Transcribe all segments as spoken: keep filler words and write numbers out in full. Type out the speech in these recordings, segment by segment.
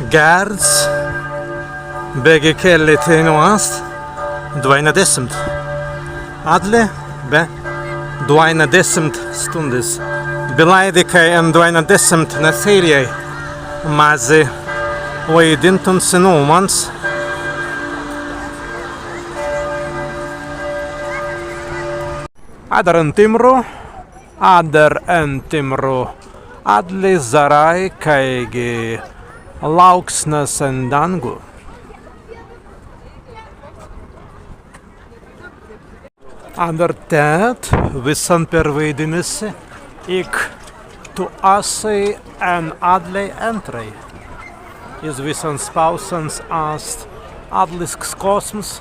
Gērds, beggi kelli teinū ast dwāinadesimt. Adli be dwāinadesimt stūndis. Bilāi di, kāi en dwāinadesimt naseīljai mazzi waidīntun si nūmans. Adder en timru, adder en timru adli zarāi kāigi lāuksnas en dāngu. Adder tēt wissan perwaidinna si, ik tū assei en adlei entrai. Iz wissans pāusans ast adlisks kōsms.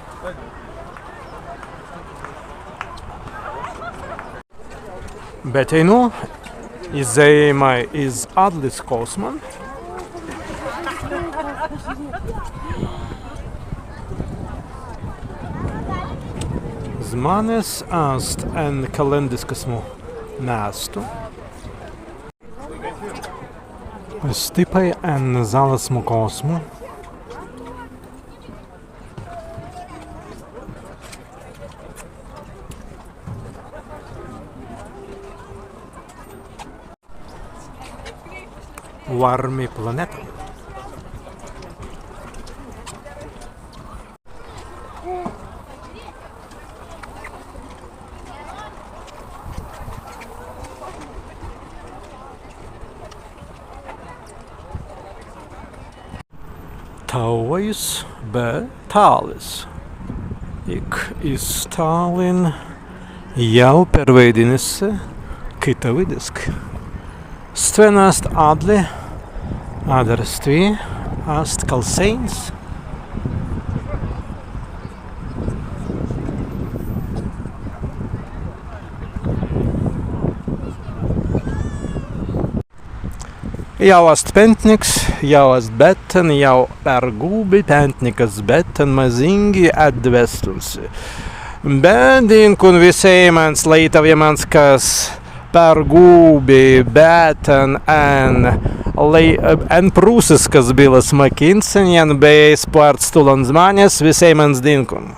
Be teinū izēimai iz adlis kōsman. Zmānes ast en kalēndiskasmu mestu. Stippai en zalīsmu kōsmu. Wārmi planēta. Tāwais be tālis. Ik iz tālin jāu perwaidinna si kitawīdisk. Stwen ast adli, adder stwi ast kalseins. Jāu ast pēntniks, jāu ast bītan, jāu pergūbi pēntnikas bītan mazīngi etdwestun si. Be dīnkun wisēimans, leītawjamans, kas pergūbi bītan en, lei-, en prūsiskas billas mukīnsenjan, bēi spārts tūlan zmānes, wisēimans dīnkun.